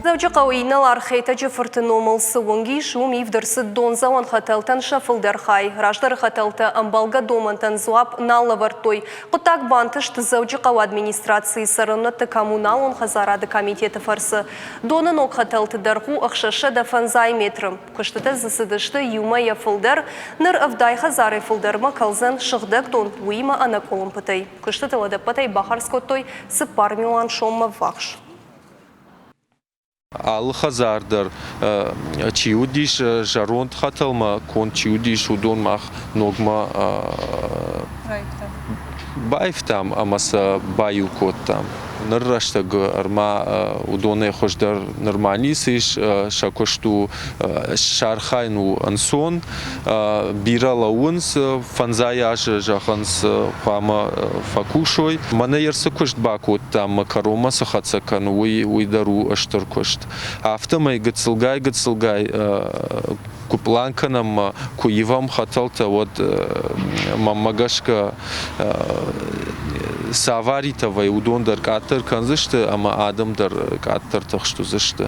Дзӕуджыхъӕуы инӕлар Хетӕджы фырты номыл цы уынг ис, уым ивд ӕрцыд дондзӕуӕн хӕтӕлтӕн сӕ фылдӕр хай. Раздӕры хӕтӕлтӕ ӕмбӕлгӕ домӕнтӕн дзуапп нал лӕвӕрдтой. Хъуыддаг бантыст Дзӕуджыхъӕуы администрацийы цӕрӕнуӕтты коммуналон хӕдзарады комитеты фӕрцы. Доны ног хӕтӕлты дӕргъ у 650 метры. Куыстытӕ дзы цыдысты иу мӕйӕ фылдӕр. Ныр 70 хӕдзарӕй фылдӕрмӕ кӕлдзӕн сыгъдӕг дон, уыимӕ ӕнӕкъуылымпытӕй. Куыстытыл ӕдӕппӕтӕй бахардз кодтой 4 милуан соммӕ ввахс. Алы хӕдзар дӕр чи уыдис, зӕронд хӕтӕлмӕ конд чи уыдис, уыдон мах ногмӕ баивтам ӕмӕ сӕ баиу кодтам. Ныр рӕстӕг ӕрма уыдонӕй хуыздӕр нырма ницы ис, сӕ куыст у, сархайын у ӕнцон, бирӕ лӕууынц, фӕндзай азы зӕгъынц, хъуамӕ фӕкусой. Мӕнӕ йӕ цы куыст бакодтам, мӕ кӕронмӕ цы хӕццӕ кӕны, уый, уый дӕр у стыр куыст. Афтӕмӕй гыццылгай-гыццылгай куы пълан кӕнӕм, куы ивӕм хӕтӕлтӕ, уӕд мӕнмӕ гӕсгӕ цы аваритӕ вӕййы, уыдон дӕр къаддӕр кӕндзысты ӕмӕ адӕм дӕр къаддӕр тыхст уыдзысты.